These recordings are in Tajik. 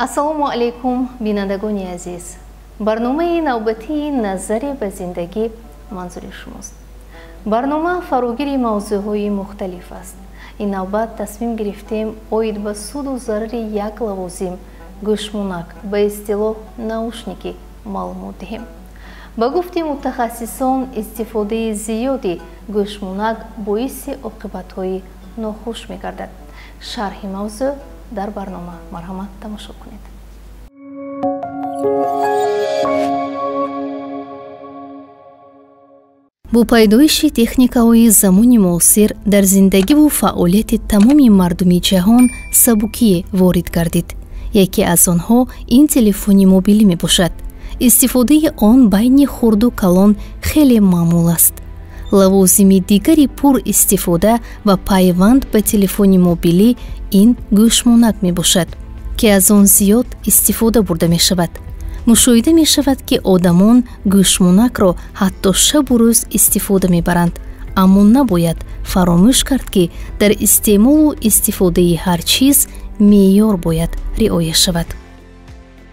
Ассалому алайкум, бинандагони азиз. Барномаи навбатии «Назаре ба зиндагӣ» манзури шумост. Барнома фарогири мавзӯъҳои мухталиф аст. Ин навбат тасмим гирифтем оид ба суду зарари як лавозим, гӯшмонак, ба истилоҳ наушники, маълумот диҳем. Ба гуфти мутахассисон, истифодаи зиёди гӯшмонак боиси оқибатҳои нохуш мегардад. Шарҳи мавзӯъ дар барнома, марҳамат, тамошо кунед. Бо пайдоиши техникаҳои замони муосир дар зиндагиву фаъолияти тамоми мардуми ҷаҳон сабукие ворид гардид. Яке аз онҳо ин телефони мобилӣ мебошад. Истифодаи он байни хурду калон хеле маъмул аст. Лавозими дигари пур истифода ва пайванд ба телефони мобилӣ ин гӯшмонак мебошад, ки аз он зиёд истифода бурда мешавад. Мушоҳида мешавад, ки одамон гӯшмонакро ҳатто шабу рӯз истифода мебаранд, аммо набояд фаромӯш кард, ки дар истеъмолу истифодаи ҳар чиз меъёр бояд риоя шавад.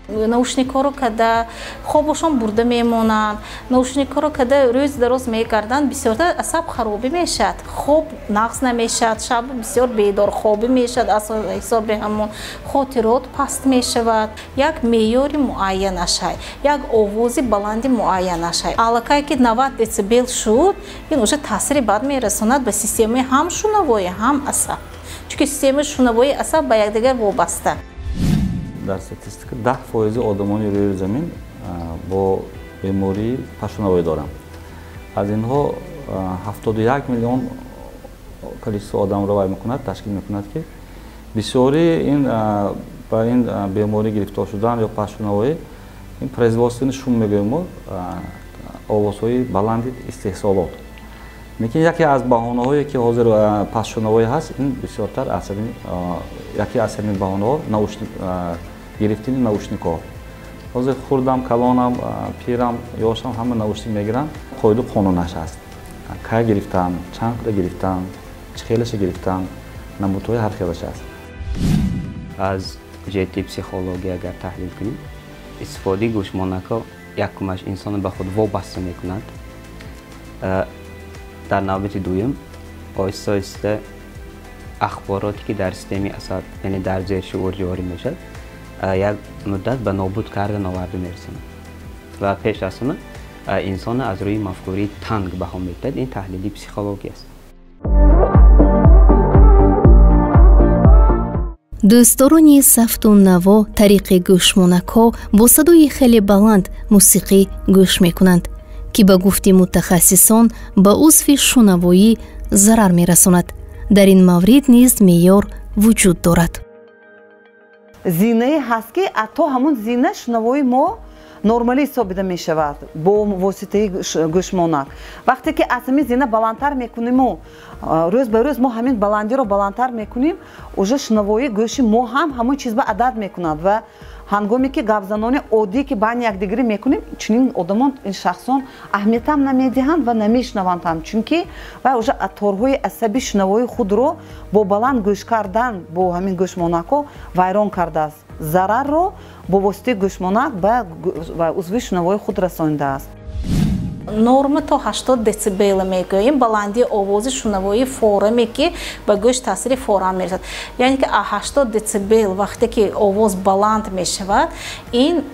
Наушникҳоро када хобошон бурда мемонанд, наушникҳоро када рӯз дароз мегарданд, бисёртар асаб харобӣ мешавад, хоб нағз намешавад, шаб бисёр бедорхобӣ мешавад, аз ҳисоби ҳамон хотирот паст мешавад. Як меъёри муайян ашай, як овози баланди муайян ашай. Аллакай ки 90 децибел шуд, ин уже таъсири бад мерасонад ба системаи ҳам шунавоӣ, ҳам асаб, чунки системаи шунавоии асаб ба якдигар вобаста. Дар статистика 10% одамони рӯи замин бо бемории пашшунавоӣ доранд. Аз инҳо 71 миллион количество одамро вай мекунад, ташкил мекунад, ки бисёри ин ба ин беморӣ гирифтор шудан ё пашшунавоӣ ин производственный шум мегӯем мо, овозҳои баланди истеҳсолот. Лекин яке аз баҳонаҳое ки ҳозир пастшунавоӣ ҳаст, ин бисёртар яке аз ҳамин баҳонаҳо гирифтани наушникҳо. Ҳозир хурдам, калонам, пирам, ёшам ҳама наушник мегиранд. Қоиду қонунаш ҳаст. Кай гирифтан, чанд қадар гирифтан, чӣ хелаша гирифтан, намудҳои ҳар хелаш аст. Аз ҷиҳати психология агар таҳлил кунем, истифодаи гӯшмонакҳо якумаш инсонро ба худ вобаста мекунад. Дар навбати дуюм оҳиста оҳиста ахбороте ки дар системаи асаб, яъне дар зершуур ҷорӣ мешавад, як муддат ба нобуд кардан оварда мерасонад ва пеш аз ҳама инсонро аз рӯи мафкурии танг баҳо медиҳад. Ин таҳлили психология аст. Дӯстдорони сафту наво тариқи гӯшмонакҳо бо садои хеле баланд мусиқӣ гӯш мекунанд, ки ба гуфти мутахассисон ба узви шунавоӣ зарар мерасонад. Дар ин маврид низ меъёр вуҷуд дорад. Зинае ҳаст, ки то ҳамон зина шунавои мо нормалӣ ҳисобида мешавад бо воситаи гӯшмонак. Вақте ки аз ҳамин зина баландтар мекуниму рӯз ба рӯз мо ҳамин баландиро баландтар мекунем, уже шунавоии гӯши мо ҳам ҳамон чиз ба адад мекунад ва ҳангоме ки гапзанони оддӣ ки байни якдигарӣ мекунем, чунин одамон, ин шахсон аҳамиятам намедиҳанд ва намешунаванд ҳам, чунки вай уже торҳои асаби шунавоии худро бо баланд гӯш кардан бо ҳамин гӯшмонакҳо вайрон кардааст. Зарарро бо воситаи гӯшмонак ба узви шунавоии худ расонидааст. Норма то 80 децибел мегӯем баландии овози шунавоии фораме, ки ба гӯш таъсири форам мерасад. Яъне ки 80 децибел вақте ки овоз баланд мешавад, ин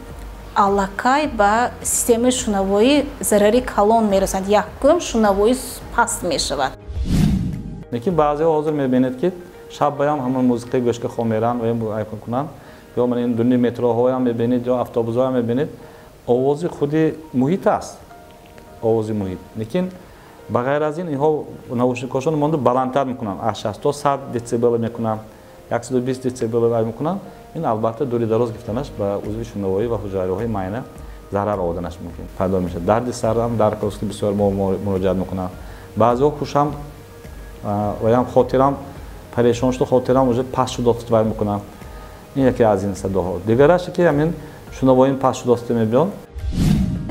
аллакай ба системаи шунавоӣ зарари калон мерасонад. Якум шунавоӣ паст мешавад. Лекин баъзеҳо ҳозир мебинед, ки шаб баям ҳамон мусиқии гӯшка хом меранд ва кунанд, ё ман ин дуни метроҳоям мебинед, ё автобусҳоям мебинед, овози худи муҳит аст. Овози муҳит. Лекин ба ғайр аз ин инҳо наушникҳошон монда баландтар мекунанд, аз 60 то 100 децибел мекунанд, 120 децибел мекунанд. Ин албатта дури дароз гирифтанаш ба узви шунавоӣ ва ҳуҷайраҳои майна зарар оварданаш мумкин пайдо мешавад. Дарди сарам дар ки бисёр мо муроҷиат мекунанд. Баъзеҳо ҳушам ваям хотирам парешон шуд, хотирам уже паст шуд вай мекунанд. Ин яке аз ин садоҳо. Дигараш ки ҳамин шунавоим паст шудоста мебиён.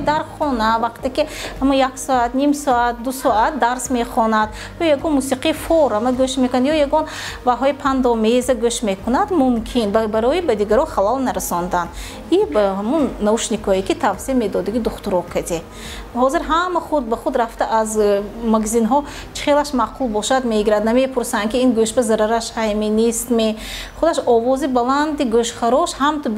Дар хона вақте ки ҳама як соат, ним соат, 2 соат дарс мехонад, ё ягон мусиқии форама гӯш мекунад, ё ягон ваҳои пандомеза гӯш мекунад, мумкин барои ба дигарон халал нарасондан. И ба ҳамун наушникҳое ки тавсия медодиги духтуро кади. Ҳозир ҳама худ ба худ рафта аз магазинҳо чӣ хелаш маъқул бошад мегирад, намепурсанд ки ин гӯш ба зарараш ҳайме нестме. Худаш овози баланди гӯшхарош ҳам ту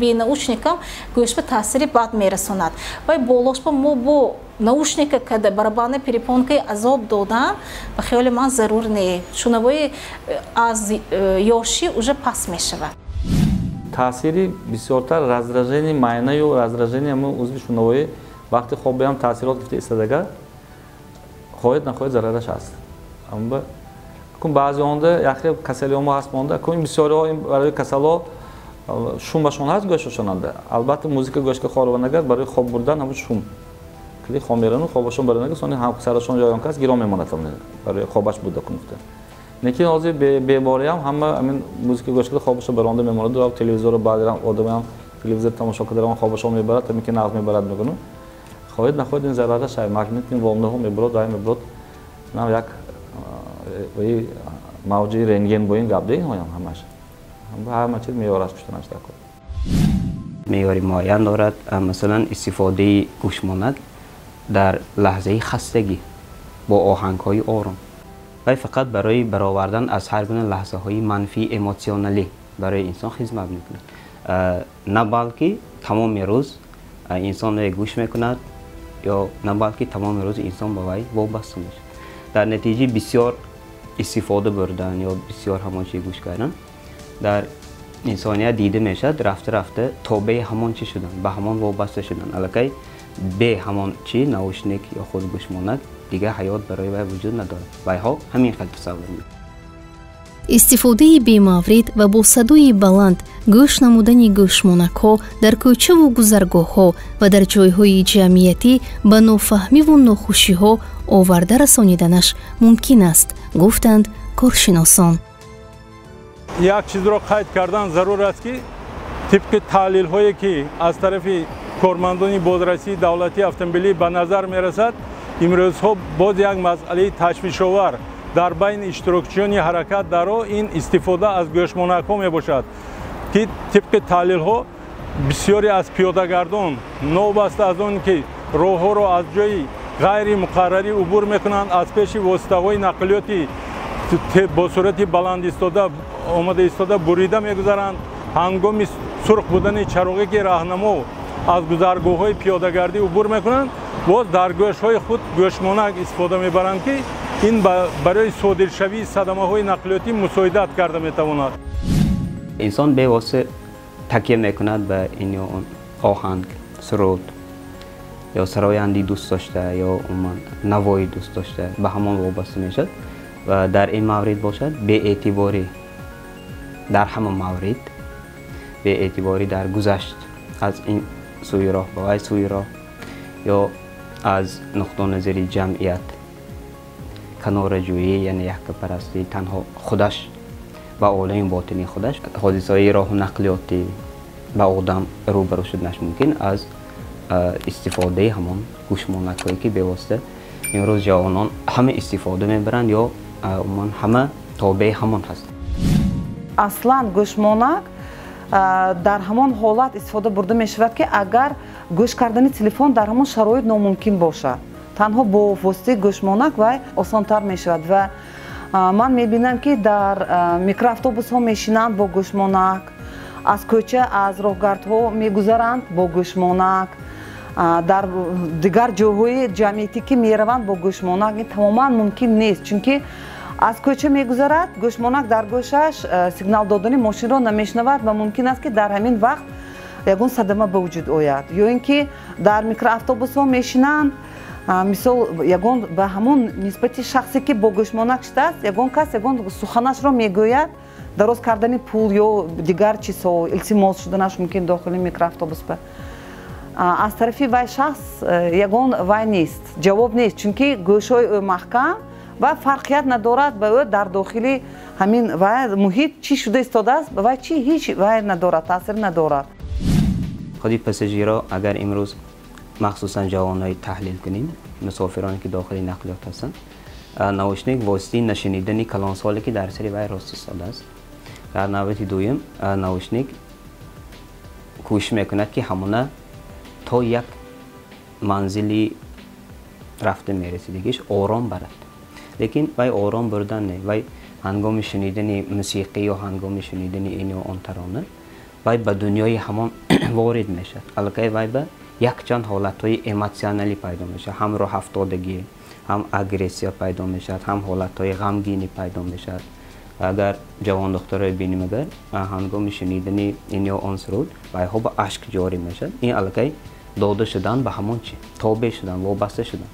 бенаушникам гӯш ба таъсири бад мерасонад. Вай болош ба мо бо наушника када барабанная перепонкаи азоб додан ба хиёли ман зарур не. Шунавои аз ёшӣ уже пас мешавад. Таъсири бисёртар раздражение майнаю раздражение ҳамун узви шунавоӣ вақти хоб биям таъсирот гирифта истодага хоҳед нахоҳед зарараш ҳаст. Кун баъзе онда яхе касалиҳо ҳаст монда, кун бисёриҳо ин барои касалҳо шумашон ҳаст гӯшашонанда. Албатта музика гӯшка хорованагар барои хоб бурдан ҳамун шум. Кили хоб мерану хобашон баранага сони ҳам сарашон ҷоён кас гиро мемонад барои хобаш буда кунуфта. Лекин ҳозир бемориам ҳама ҳамин музика гӯшкада хобашон баронда мемонад ва телевизорро баъзеам одамам телевизор тамошо карда хобашон мебарад, ҳамин ки нағз мебарад мекунад. Хоҳед нахоҳед ин зарараш ҳай магнитни волнаҳо мебарад, ай мебарад. Нам як мавҷи рентген бо ин гап де инҳоям ҳамаш. Ҳама чиз меъёраш пуштанаш такор. Меъёри муайян дорад, масалан истифодаи гӯшмонак дар лаҳзаи хастагӣ бо оҳангҳои ором. Вай фақат барои баровардан аз ҳар гуна лаҳзаҳои манфии эмотсионалӣ барои инсон хизмат мекунад. На балки тамоми рӯз инсон вай гӯш мекунад ё на балки тамоми рӯз инсон ба вай вобаста мешавад. Дар натиҷаи бисёр истифода бурдан ё бисёр ҳамон чи гӯш кардан дар инсоният дида мешавад рафта-рафта тобеи ҳамон чи шудан, ба ҳамон вобаста шудан. Аллакай бе ҳамон чи наушник ё худ гӯшмонак дигар ҳаёт барои вай вуҷуд надорад. Вайҳо ҳамин хел тасаввур мекунанд. Истифодаи бемаврид ва бо садои баланд гӯш намудани гӯшмонакҳо дар кӯчаву гузаргоҳҳо ва дар ҷойҳои ҷамъиятӣ ба нофаҳмиву нохушиҳо оварда расониданаш мумкин аст, гуфтанд коршиносон. Як чизро қайд кардан зарур аст, ки тибқи таҳлилҳое ки аз тарафи кормандони бозрасии давлатии автомобилӣ ба назар мерасад, имрӯзҳо боз як масъалаи ташвишовар дар байни иштирокчиёни ҳаракат дар роҳ ин истифода аз гӯшмонакҳо мебошад, ки тибқи таҳлилҳо бисёре аз пиёдагардон новобаста аз он ки роҳҳоро аз ҷои ғайримуқаррарӣ убур мекунанд, аз пеши воситаҳои нақлиёти бо суръати баланд истода омада истода бурида мегузаранд. Ҳангоми сурх будани чароғе ки раҳнамо аз гузаргоҳҳои пиёдагардӣ убур мекунанд, боз дар гӯшҳои худ гӯшмонак истифода мебаранд, ки ин барои содиршавии садамаҳои нақлиётӣ мусоидат карда метавонад. Инсон бевосита такя мекунад ба ин ё он оҳанг, суруд ё сароянди дӯст дошта ё умуман навои дӯст дошта ба ҳамон вобаста мешавад ва дар ин маврид бошад беэътиборӣ дар ҳама маврид, беэътиборӣ дар гузашт аз ин сӯи роҳ ба вай сӯи роҳ ё аз нуқтоназари ҷамъият канораҷӯӣ, яъне яккапарастӣ танҳо худаш ба олами ботинии худаш ҳодисаҳои роҳу нақлиётӣ ба одам рӯбарӯ шуданаш мумкин аз истифодаи ҳамон гӯшмонакҳое ки бевосита имрӯз ҷавонон ҳама истифода мебаранд ё умуман ҳама тобеи ҳамон ҳастанд. Аслан гӯшмонак дар ҳамон ҳолат истифода бурда мешавад, ки агар гӯш кардани телефон дар ҳамон шароит номумкин бошад, танҳо бо воситаи гӯшмонак вай осонтар мешавад. Ва ман мебинам, ки дар микроавтобусҳо мешинанд бо гӯшмонак, аз кӯча аз роҳгардҳо мегузаранд бо гӯшмонак, дар дигар ҷойҳои ҷамъиятӣ ки мераванд бо гӯшмонак. Ин тамоман мумкин нест, чунки аз кӯча мегузарад, гӯшмонак дар гӯшаш сигнал додани мошинро намешунавад ва мумкин аст, ки дар ҳамин вақт ягон садама ба вуҷуд ояд. Ё ин ки дар микроавтобусҳо мешинанд, мисол ягон ба ҳамон нисбати шахсе ки бо гӯшмонак шудааст, ягон кас ягон суханашро мегӯяд, дароз кардани пул ё дигар чизҳо илтимос шуданаш мумкин дохили микроавтобус ба аз тарафи вай шахс ягон вай нест, ҷавоб нест, чунки гӯшҳои ӯ маҳкам ва фарқият надорад ба ӯ дар дохили ҳамин вай муҳит чӣ шуда истодааст, ба вай чӣ ҳеҷ вай надорад, таъсир надорад. Худи пассажиро агар имрӯз махсусан ҷавонҳои таҳлил кунем, мусофироне ки дохили нақлиёт ҳастанд, наушник воситаи нашунидани калонсоле ки дар сари вай рост истодааст. Дар навбати дуюм наушник кӯшиш мекунад ки ҳамона то як манзили рафта мерасидагиш ором барад. Лекин вай ором бурдан не, вай ҳангоми шунидани мусиқӣ ё ҳангоми шунидани ин ё он тарона вай ба дунёи ҳамон ворид мешавад. Аллакай вай ба якчанд ҳолатҳои эмотсионалӣ пайдо мешавад, ҳам роҳафтодагӣ, ҳам агрессия пайдо мешавад, ҳам ҳолатҳои ғамгинӣ пайдо мешавад. Агар ҷавондухтарое бинем, агар ҳангоми шунидани ин ё он суруд вайҳо ба ашк ҷорӣ мешавад, ин аллакай дода шудан ба ҳамон чи, тобеъ шудан, вобаста шудан.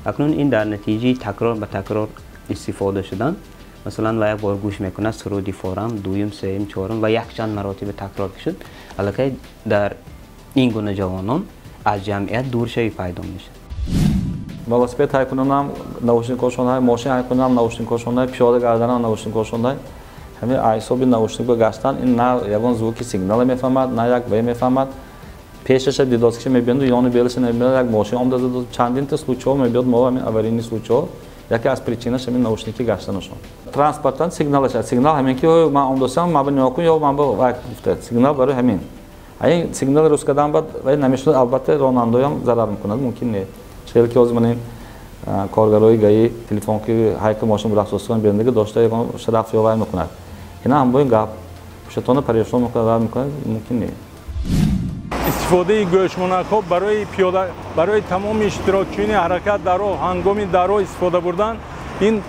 Акнун ин дар натиҷаи такрор ба такрор истифода шудан, масалан ва як бор гӯш мекунад суруди форам, дуюм, сеюм, чорум ва якчанд маротиба такрор шуд, аллакай дар ин гуна ҷавонон аз ҷамъият дуршавӣ пайдо мешавад. Велосипед ҳай кунанам наушникошонай, мошин ҳай кунам наушникошонай, пиёда гарданам наушникошонай. Ҳамин ҳисоби наушник ба гаштан ин на ягон звуки сигнала мефаҳмад, на як вай мефаҳмад. Пешаша дидоскиша мебинаду, ёни белаша мебинад, як мошин омда заду. Чандинта случаҳо мебиёд мо ҳамин аварийный случаҳо. Яке аз причинаш ҳамин наушники гаштанашон. Транспорттан сигналаш, сигнал ҳамин ки ман омдасам, ман ба нигоҳ кун ё ман ба вай гуфта. Сигнал барои ҳамин. Ин сигнал рӯз кардан баъд вай намешунад, албатта ронандаям зарар мекунад, мумкин не. Хеле ки ҳозир ман ин коргарои гаи телефон ки ҳайки мошин рафтосон берундаги дошта ягон штраф ё вай мекунад. Ина ҳам бо ин гап пушатона парешон мекунад, вай мекунад, мумкин не. Истифодаи гӯшмонакҳо барои пиёда, барои тамоми иштирокчиёни ҳаракат дар роҳ ҳангоми дар роҳ истифода бурдан ин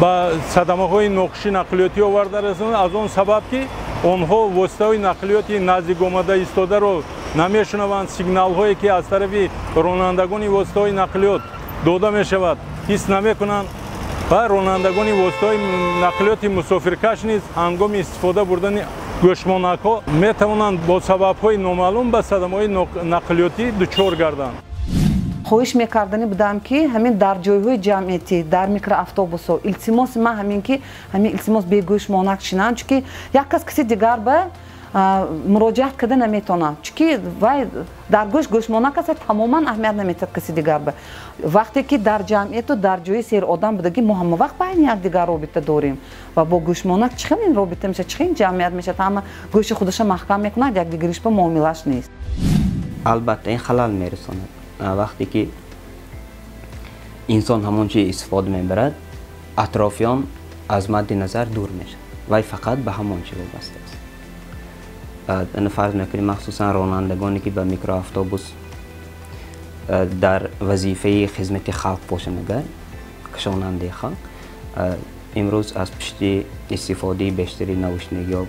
ба садамаҳои нохуши нақлиётӣ оварда расонад, аз он сабаб ки онҳо воситаҳои нақлиёти наздик омада истодаро намешунаванд, сигналҳое ки аз тарафи ронандагони воситаҳои нақлиёт дода мешавад ҳис намекунанд ва ронандагони воситаҳои нақлиёти мусофиркаш низ ҳангоми истифода бурдани гӯшмонакҳо метавонанд бо сабабҳои номаълум ба садамаҳои нақлиётӣ дучор гарданд. Хоҳиш мекарданӣ будам ки ҳамин дар ҷойҳои ҷамъиятӣ, дар микроавтобусҳо илтимоси ман ҳамин ки ҳамин илтимос бегӯшмонак шинанд, чунки як кас каси дигар ба муроҷиат карда наметавонад, чунки вай дар гӯш гӯшмонак аст, тамоман аҳамият наметиҳад каси дигар ба. Вақте ки дар ҷамъияту дар ҷои серодам будагӣ мо ҳама вақт байни якдигар робита дорем ва бо гӯшмонак чӣ хел ин робита мешавад, чӣ хел ин ҷамъият мешавад? Ҳама гӯши худаша маҳкам мекунад, якдигариш ба муомилаш нест. Албатта ин халал мерасонад. Вақте ки инсон ҳамон чи истифода мебарад, атрофиён аз мадди назар дур мешавад, вай фақат ба ҳамон чи вобаста аст. Фарз мекунем махсусан ронандагоне ки ба микроавтобус дар вазифаи хизмати халқ бошанд, агар кашонандаи халқ имрӯз аз пушти истифодаи бештари наушник ё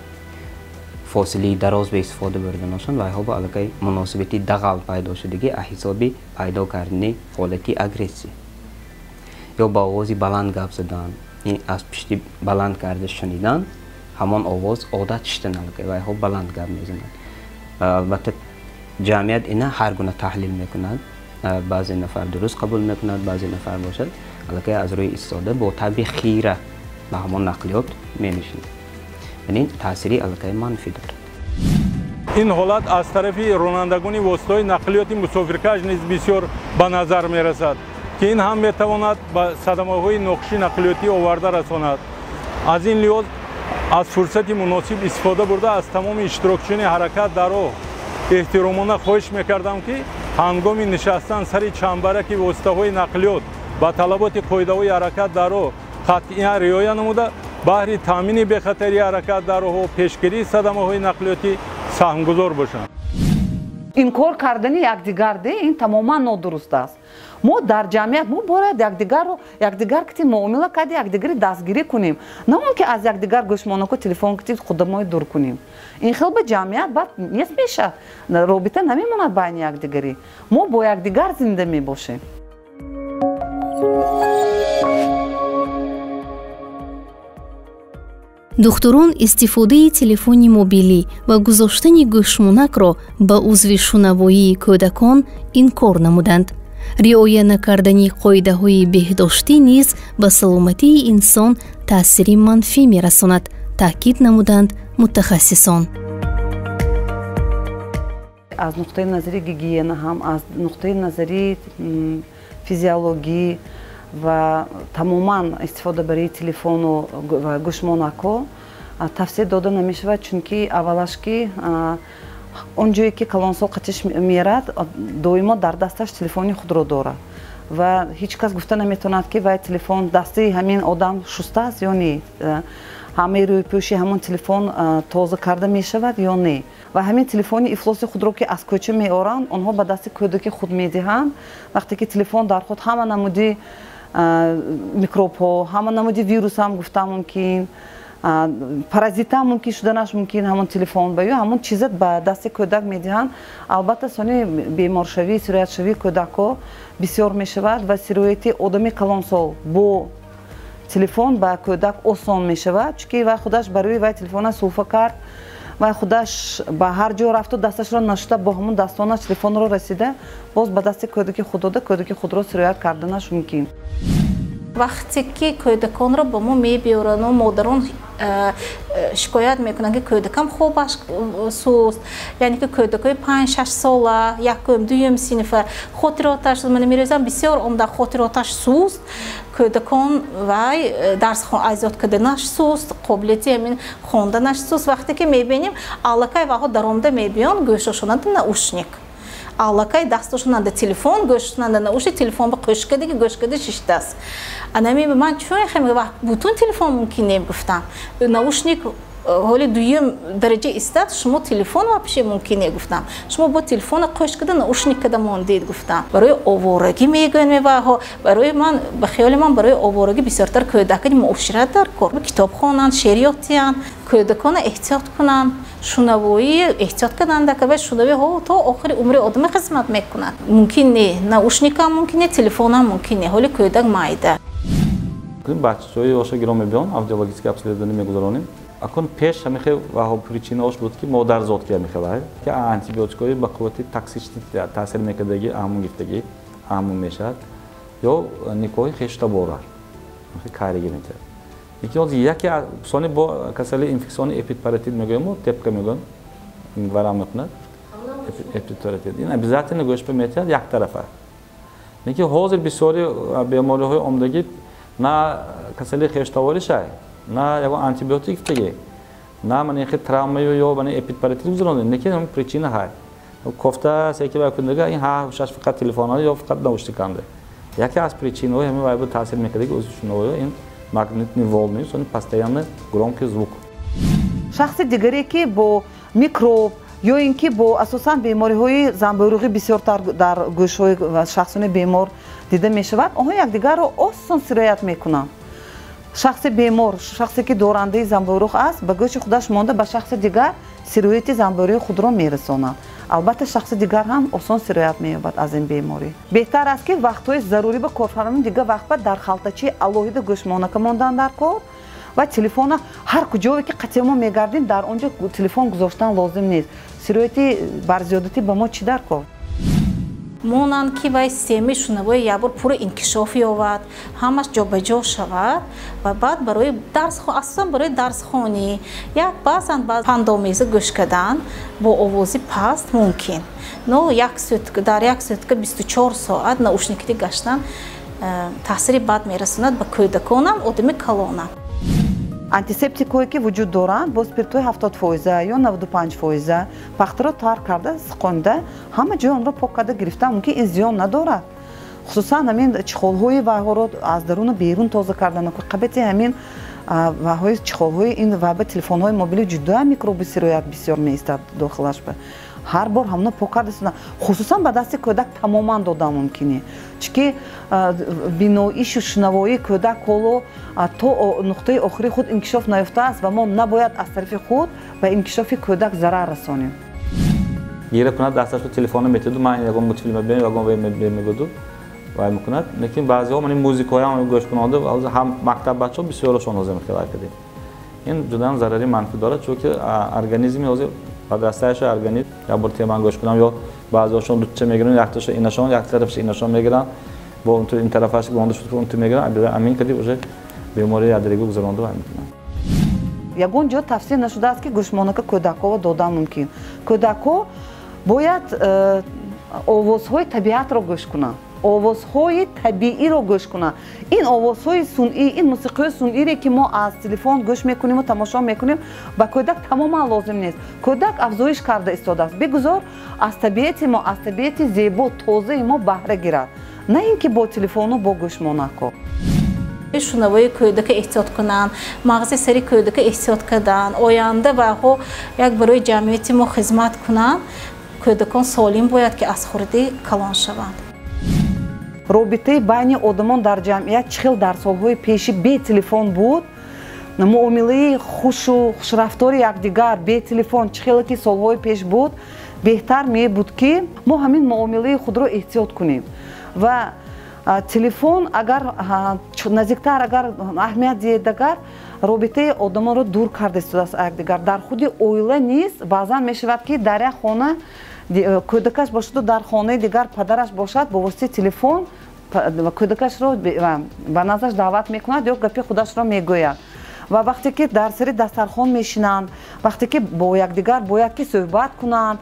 фосилаи дароз ба истифода бурданашон вайҳо ба аллакай муносибати дағал пайдо шудагӣ аз ҳисоби пайдо кардани ҳолати агрессия ё ба овози баланд гап задан, аз пушти баланд карда шунидан ҳамон овоз одат шудан, аллакай вайҳо баланд гап мезананд. Албатта ҷамъият ина ҳар гуна таҳлил мекунад, баъзе нафар дуруст қабул мекунад, баъзе нафар бошад аллакай аз рӯи истода бо табъи хира ба ҳамон нақлиёт менишинад. Ин таъсири аллакай манфӣ дорад. Ин ҳолат аз тарафи ронандагони воситаҳои нақлиёти мусофиркаш низ бисёр ба назар мерасад, ки ин ҳам метавонад ба садамаҳои нохуши нақлиётӣ оварда расонад. Аз ин лиҳоз аз фурсати муносиб истифода бурда аз тамоми иштирокчиёни ҳаракат дар роҳ эҳтиромона хоҳиш мекардам ки ҳангоми нишастан сари чамбараки воситаҳои нақлиёт ба талаботи қоидаҳои ҳаракат дар роҳ қатъиян риоя намуда баҳри таъмини бехатарии ҳаракат дар роҳҳо, пешгирии садамаҳои нақлиётӣ саҳмгузор бошанд. Инкор кардани якдигар ин тамоман нодуруст аст. Мо дар ҷамъият мо бояд якдигарро якдигар кити муомила карда якдигари дастгирӣ кунем, на он ки аз якдигар гӯшмонаку телефон кити худамои дур кунем. Ин хел ба ҷамъият баъд нест мешавад, робита намемонад байни якдигарӣ. Мо бо якдигар зинда мебошем. Духтурон истифодаи телефони мобилӣ ва гузоштани гӯшмонакро ба узви шунавоии кӯдакон инкор намуданд. Риоя накардани қоидаҳои беҳдоштӣ низ ба саломатии инсон таъсири манфӣ мерасонад, таъкид намуданд мутахассисон. Аз нуқтаи назари гигиена ҳам, аз нуқтаи назари физиологӣ ва тамоман истифодабарии телефону ва гӯшмонакҳо тавсия дода намешавад, чунки аввалаш ки он ҷое ки калонсол қатиш мерад, доимо дар дасташ телефони худро дорад ва ҳеҷ кас гуфта наметавонад, ки вай телефон дасти ҳамин одам шустааст ё не, ҳамаи рӯйпӯши ҳамон телефон тоза карда мешавад ё не. Ва ҳамин телефони ифлоси худро, ки аз кӯча меоранд, онҳо ба дасти кӯдаки худ медиҳанд. Вақте ки телефон дар худ ҳама намуди микробҳо, ҳама намуди вирусам гуфта мумкин, паразитам мумкин шуданаш мумкин, ҳамон телефон ба ё ҳамон чиза ба дасти кӯдак медиҳанд, албатта сони беморшавӣ, сироятшавии кӯдакҳо бисёр мешавад ва сирояти одами калонсол бо телефон ба кӯдак осон мешавад, чунки вай худаш барои вай телефона сулфа кард, вай худаш ба ҳар ҷо рафту дасташро нашуда бо ҳамон дастонаш телефонро расида, боз ба дасти кӯдаки худ дода, кӯдаки худро сироят карданаш мумкин. Вақте ки кӯдаконро ба мо мебиёрану модарон шикоят мекунанд, ки кӯдакам хобаш суст, яъне ки кӯдакои 5-6 сола, якум, дуюм синфа, хотироташ мана мерӯзам бисёр омда, хотироташ суст кӯдакон, вай дарс азёд карданаш суст, қобилияти ҳамин хонданаш суст. Вақте ки мебинем, аллакай ваҳо даромада мебиён, гӯшошонанда наушник, аллакай дастошонанда телефон, гӯшошонанда наушник, телефон ба қӯшкадаги гӯшкада шиштааст. Анами ман чун хем вақт бутун телефон мумкин не, гуфтам, наушник ҳоли дуюм дараҷа истад, шумо телефон вообще мумкин не, гуфтам, шумо бо телефона қӯшкада наушник када мондед, гуфтам. Барои оворагӣ мегӯянд меваҳо. Барои ман, ба хиёли ман, барои оворагӣ бисёртар кӯдакани муошират дар кор, китоб хонанд, шеър ёд диҳанд, кӯдакона эҳтиёт кунанд, шунавоӣ эҳтиёт карданд, ва шунавоӣ то охири умри одама хизмат мекунад. Мумкин не наушникам, мумкин не телефонам, мумкин не, ҳоли кӯдак майда. Бачаҳои оша гиро мебиён, аудиологическое обследование мегузаронем. Акун пеш ҳамихе ваҳо причинаош буд, ки модарзод ки ҳамихе ки антибиотикҳои ба қуввати токсичный таъсир мекардаги, аҳмун гифтагӣ аҳмун мешавад, ё никоҳи хештабора кариги метиҳад. Лекин ҳозир яке сони бо касали инфексиони эпидпаратит мегӯем, мо тепка мегӯем, варам мекунад эпидпаратит, ин обязательно гӯшпа метиҳад як тарафа. Лекин ҳозир бисёри бемориҳои омдагӣ на касали хештаворишай, на ягон антибиотик гифтагӣ, на мана хе травмаю ё мана эпидпаратит гузаронда, лекин ҳам причина ҳай кофта секи вай кундага ин ҳа шаш фақат телефонанда ё фақат наушниканда. Яке аз причинаҳои ҳамин вай бо таъсир мекардаги ӯзи шунавоё ин магнитные волны, сони постоянно громкий звук. Шахси дигаре, ки бо микроб ё ин ки бо асосан бемориҳои занбӯруғӣ бисёртар дар гӯшҳои шахсони бемор дида мешавад, онҳо якдигарро осон сироят мекунанд. Шахси бемор, шахсе ки дорандаи занбӯруғ аст, ба гӯши худаш монда ба шахси дигар сирояти занбӯруғи худро мерасонад. Албатта, шахси дигар ҳам осон сироят меёбад аз ин беморӣ. Беҳтар аст, ки вақтҳои зарурӣ ба корфармони дигар вақт ба дар халтачаи алоҳида гӯшмонака мондан дар кор ва телефона ҳар куҷое ки қатъи мо мегардем, дар он ҷо телефон гузоштан лозим нест. Сирояти барзиёдатӣ ба мо чӣ дар кор? Монанд, ки вай системаи шунавои якбор пурра инкишоф ёбад, ҳамаш ҷобаҷо шавад ва баъд барои дарс, асосан барои дарсхонӣ, як баъзан пандомеза гӯш кардан бо овози паст мумкин, но як сутка, дар як сутка 24 соат наушникӣ гаштан таъсири бад мерасонад ба кӯдаконам, одами калонам. Антисептикҳое, ки вуҷуд доранд, бо спиртҳои 70 фоиза ё 95 фоиза пахтаро тар карда, сиқонда, ҳама ҷои онро пок карда гирифтан мумкин, ин зиён надорад. Хусусан ҳамин чехолҳои вайҳоро аз даруну берун тоза кардан, қабати ҳамин вайҳои чехолҳои ин вай ба телефонҳои мобилӣ ҷудоя микроби сироят бисёр меистад дохилаш. Ба ҳар бор ҳамона пок карда, хусусан ба дасти кӯдак тамоман додан мумкине, чунки биноишу шунавоии кӯдак ҳоло то нуқтаи охири худ инкишоф наёфтааст ва мо набояд аз тарафи худ ба инкишофи кӯдак зарар расонем. Гира кунад дасташро, телефона метиду, ман ягон мультфилм бем, ягон мегӯду, вай мекунад. Лекин баъзеҳо мани музикаҳоям гӯш кунонда, ҳам мактаб бачаҳо бисёрашон ҳозир мехелай кардем. Ин ҷудам зарари манфӣ дорад, чунки организми ҳозир подрастающий организм як бор теман гӯш кунам, ё баъзеҳошон дутча мегиранд, якташа инашон, як тарафша инашон мегиранд, бо ин тарафаш гонда шуд, унту мегиранд, амин кади уже бемории ядриги гузаронда вай мекунанд. Ягон ҷо тавсия нашудааст, ки гӯшмонака кӯдакҳоро додан мумкин. Кӯдакҳо Бояд овозҳои табиатро гӯш кунанд, овозҳои табииро гӯш кунанд. Ин овозҳои сунъӣ, ин мусиқиҳои сунъире, ки мо аз телефон гӯш мекунему тамошо мекунем, ба кӯдак тамоман лозим нест. Кӯдак афзоиш карда истодааст, бигузор аз табиати мо, аз табиати зебо, тозаи мо баҳра гирад, на ин ки бо телефону бо гӯшмонакҳо. Шунавои кӯдака эҳтиёт кунанд, мағзи сари кӯдака эҳтиёт карданд, оянда ваҳо як барои ҷамъияти мо хизмат кунанд. Кӯдакон солим бояд ки аз хурдӣ калон шаванд. Робитаи байни одамон дар ҷамъият чӣ хел дар солҳои пеши бе телефон буд, муомилаи хушу хушрафтори якдигар бе телефон чӣ хеле ки солҳои пеш буд, беҳтар мебуд ки мо ҳамин муомилаи худро эҳтиёт кунем. Ва телефон агар наздиктар агар аҳамият диҳед, агар робитаи одамонро дур карда истодааст аз якдигар. Дар худи оила низ баъзан мешавад, ки дар як хона кӯдакаш бошаду дар хонаи дигар падараш бошад, бо воситаи телефон кӯдакашро ба наздаш даъват мекунад ё гапи худашро мегӯяд. Ва вақте ки дар сари дастархон мешинанд, вақте ки бо якдигар бояд ки суҳбат кунанд,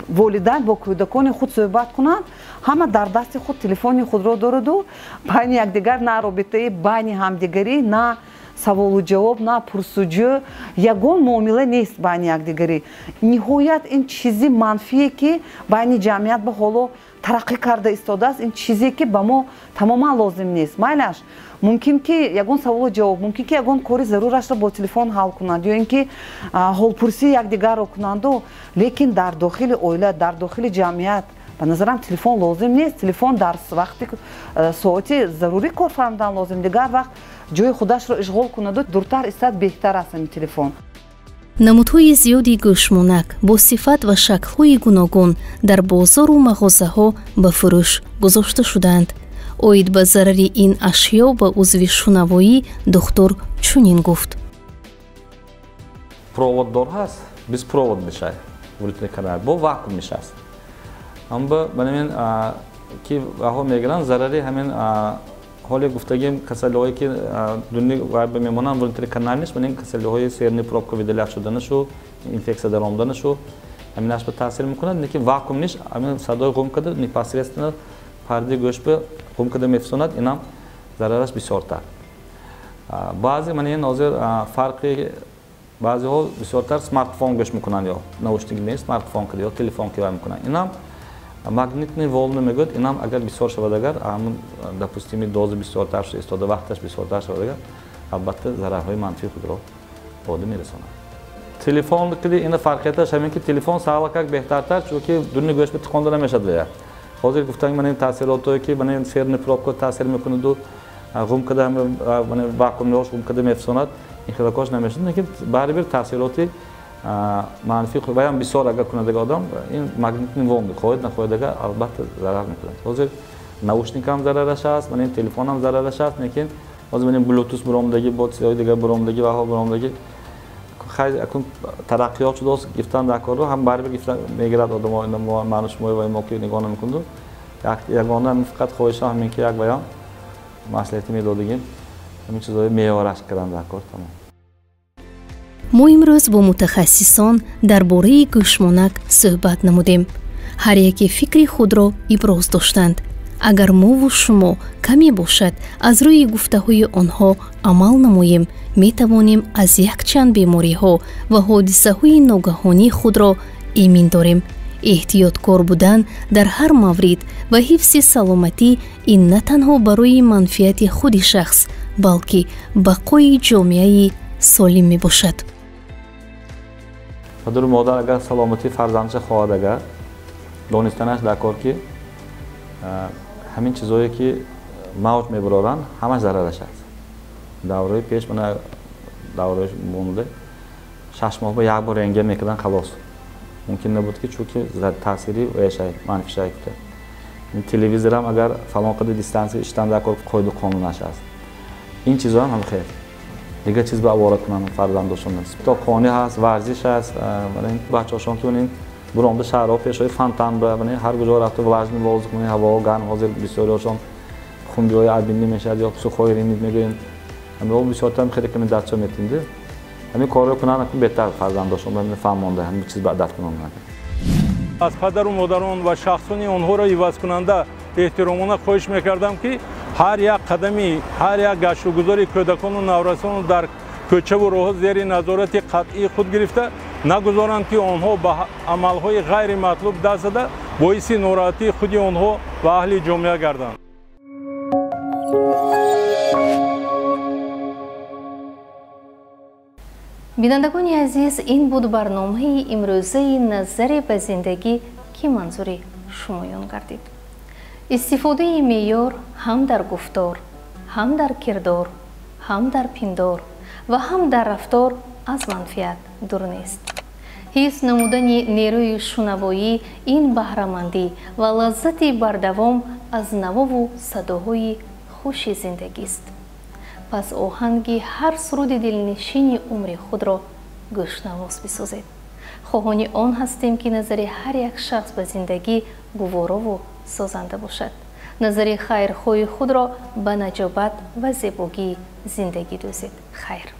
волидайн бо кӯдакони худ суҳбат кунанд, ҳама дар дасти худ телефони худро дораду байни якдигар на робитаи байни ҳамдигарӣ, на саволу ҷавоб, на пурсуҷӯ, ягон муомила нест байни якдигарӣ. Ниҳоят ин чизи манфие, ки байни ҷамъият ба ҳоло тараққӣ карда истодааст, ин чизе, ки ба мо тамоман лозим нест. Майлаш, мумкин ки ягон саволу ҷавоб, мумкин ки ягон кори зарурашро бо телефон ҳал кунанд ё ин ки ҳолпурсии якдигарро кунанду, лекин дар дохили оила, дар дохили ҷамъият ба назарам телефон лозим нест. Телефон дар вақти соати зарурӣ кор фармудан лозим, дигар вақт ҷои худашро ишғол кунаду дуртар истад беҳтар аст ин телефон. Намудҳои зиёди гӯшмонак бо сифат ва шаклҳои гуногун дар бозору мағозаҳо ба фурӯш гузошта шудаанд. Оид ба зарари ин ашё ба узви шунавоӣ духтур чунин гуфт. Проводдор ҳаст, беспровод мешавад, внутриканал бо вакуум мешавад. Аммо ба ки ваҳо мегиранд, зарари ҳамин ҳоле гуфтагим касалиҳое, ки дуни вайба мемонанд, внутриканал нест, ман ин касалиҳои серный пробка выделять шуданашу, инфексия даромаданашу, ҳаминаш ба таъсир мекунад. Лекин вакуум ниш ҳамин садои ғум карда непосредственно пардаи гӯш ба ғум карда мефисонад, инам зарараш бисёртар. Баъзе ман ин ҳозир фарқи баъзеҳо бисёртар смартфон гӯш мекунанд ё наушник нест, смартфон ки ё телефон ки вай мекунанд, инам магнитный волны мегӯяд, инам агар бисёр шавад, агар ҳамун допустимый доза бисёртар шуда истода, вақташ бисёртар шавад, агар албатта зарарҳои манфии худро ба мерасонад. Телефон киди ина фарқияташ ҳамин ки телефон сағлакак беҳтартар, чунки дуни гӯш ба тиқонда намешавад. Вая ҳозир гуфтан ман ин таъсиротое, ки ман ин серный пробка таъсир мекунаду ғум када вакуумнош ғум када мефисонад, ин хелакош намешавад, лекин барибир таъсироти манфӣ ваям бисёр агар кунадага одам ин магнитный волны хоҳед нахоҳед агар албатта зарар мекунад. Ҳозир наушникам зарараш аст, ман ин телефонам зарараш аст, лекин ҳозир ман ин блютус буромдаги, бо чизҳои дигар буромдаги, ваҳо буромдаги, хай акун тараққиёт шудааст, гирифтан дар корро ҳам барибир гирифта мегирад одамо. Ману шумои вай мо ки нигоҳ намекунду, ягона фақат хоҳишам ҳамин ки як ваям маслиҳате медодагим, ҳамин чизҳои меъёраш кардан дар кор, тамом. Мо имрӯз бо мутахассисон дар бораи гӯшмонак суҳбат намудем. Ҳар яке фикри худро иброз доштанд. Агар мову шумо каме бошад аз рӯи гуфтаҳои онҳо амал намоем, метавонем аз якчанд бемориҳо ва ҳодисаҳои ногаҳонӣ худро эмин дорем. Эҳтиёткор будан дар ҳар маврид ва ҳифзи саломатӣ ин на танҳо барои манфиати худи шахс, балки бақои ҷомеаи солим мебошад. Падару модар агар саломатии фарзандша хоҳад, агар донистанаш дар кор, ки ҳамин чизое, ки мавҷ мебароранд, ҳамаш зарараш аст. Давраи пеш, мана давраи монда, 6 моҳ ба як бор рентген мекардан, халос. Мумкин набуд ки, чунки таъсири ваяшай манфишай. Телевизорам агар фалон қадар дистанция иштан дар кор, қоиду қонунаш аст. Ин чизоам ҳам хел дигар чиз ба овора кунанд фарзандошон. Китобхонӣ ҳаст, варзиш ҳаст, бачаҳошон ки унин буромда шаҳрҳо пешои фонтан ба ҳар куҷо рафта влажный воздух, ҳаво гарм. Ҳозир бисёриҳошон хунбиҳои абинӣ мешавад ё сухой ринит мегӯем, ҳамин бисёртар хеле рекомендация метимди, ҳамин корро кунанд беҳтар, фарзандошон фаҳмонда ҳамин чиз ба адат кунанд. Аз падару модарон ва шахсони онҳоро ивазкунанда эҳтиромона хоҳиш мекардам, ки ҳар як қадами, ҳар як гаштугузори кӯдакону наврасону дар кӯчаву роҳҳо зери назорати қатъии худ гирифта нагузоранд, ки онҳо ба амалҳои ғайриматлуб даст зада боиси нороҳатии худи онҳо ва аҳли ҷомеа гарданд. Бинандагони азиз, ин буд барномаи имрӯзаи «Назаре ба зиндагӣ», ки манзури шумоён гардид. Истифодаи меъёр ҳам дар гуфтор, ҳам дар кирдор, ҳам дар пиндор ва ҳам дар рафтор аз манфиат дур нест. Ҳифз намудани нерӯи шунавоӣ ин баҳрамандӣ ва лаззати бардавом аз навову садоҳои хуши зиндагист. Пас оҳанги ҳар суруди дилнишини умри худро гӯшнавоз бисозед. Хоҳони он ҳастем, ки назари ҳар як шахс ба зиндагӣ гуворову созанда бошад. Назари хайрхоҳи худро ба наҷобат ва зебогии зиндагӣ дӯзед. Хайр.